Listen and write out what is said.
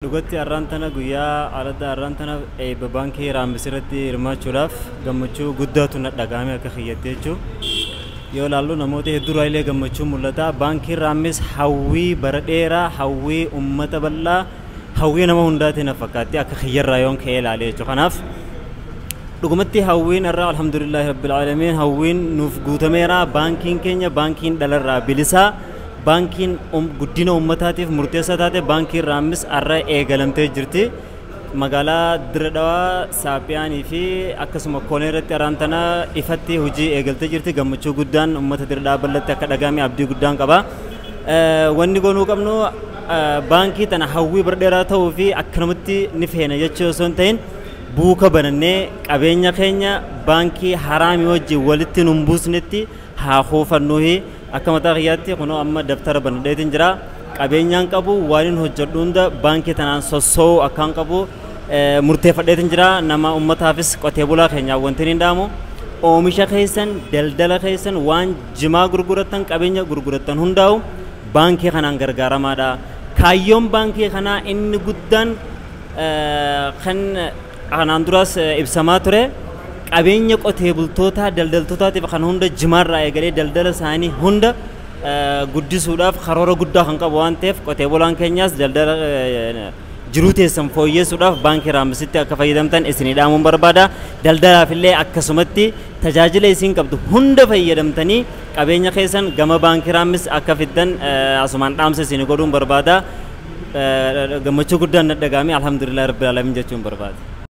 Dhugatti har'aan tana guyyaa aladda har'aan tana eebba baankii Raammis irratti hirmaachuudhaaf gammachuu guddaatu na dhagahame akka kiyyatte jechuudha. Yoo ilaallu namoota hedduu illee gammachuu mul'ata. Baankiin Raammis hawwii bara dheeraa, hawwii uummata bal'aa, hawwii nama hundaatiin na fakkaatti akka kiyyarraa yoon ka'ee ilaale jechuudha. Kanaaf dhugumatti hawwiin irraa alhamdulillahi rabbil aalamiin hawwiin nuuf guutameera. Baankiin keenya baankiin dhalarraa bilisaa. Baankiin guddina uummataatiif murteessaa taate baankiin Raammis har'a eegalamtee jirti. Magaalaa Dirre Dhawaa, Saaphiyaanii fi akkasuma Koonee irratti har'aan tana ifatti hojii eegaltee jirti. Gammachuu guddaan uummata Dirre Dhawaa bal'atti akka dhagahame abdii guddaan qaba. Wanni goonuu qabnu baankii tana hawwii bara dheeraa ta'uu fi akkanumatti ni feena jechuu osoo hin ta'in buuka banannee qabeenya keenya baankii haraamii wajjin walitti nun buusnetti haa kuufannuufi akka mataa kiyyaatti kunoo amma dabtara banadheetiin jira. Qabeenyaan qabu waan hin hojjedhu hunda baankii tanaan sossoo'uu akkaan qabu murteeffadheetiin jira. Nama uummataafis qotee bulaa keenyaaf wanti hin dhaamu. Oomisha keessan, daldala keessan, waan jimaa gurgurattan, qabeenya gurgurattan hundaa'u baankii kanaan gargaaramaadha. Kaayyoon baankii kanaa inni guddaan kan kanaan duraas ibsamaa ture qabeenya qotee bultootaa daldaltootaatiif kan hunda jimaarraa eegalee daldala isaanii hunda guddisuudhaaf karoora guddaa kan qabu waan ta'eef qotee bulaan keenyaas daldala jiruu teessan fooyyessuudhaaf baankii Raamisitti akka fayyadamtan isinii dhaamuun barbaada. Daldalaaf illee akkasumatti tajaajila isin qabdu hunda fayyadamtanii qabeenya keessan gama baankii Raamis akka fiddan asumaan dhaamsa isinii godhuun barbaada. Gammachuu guddaan na dhagahame alhamdulillahi rabbil alamin jechuun barbaada.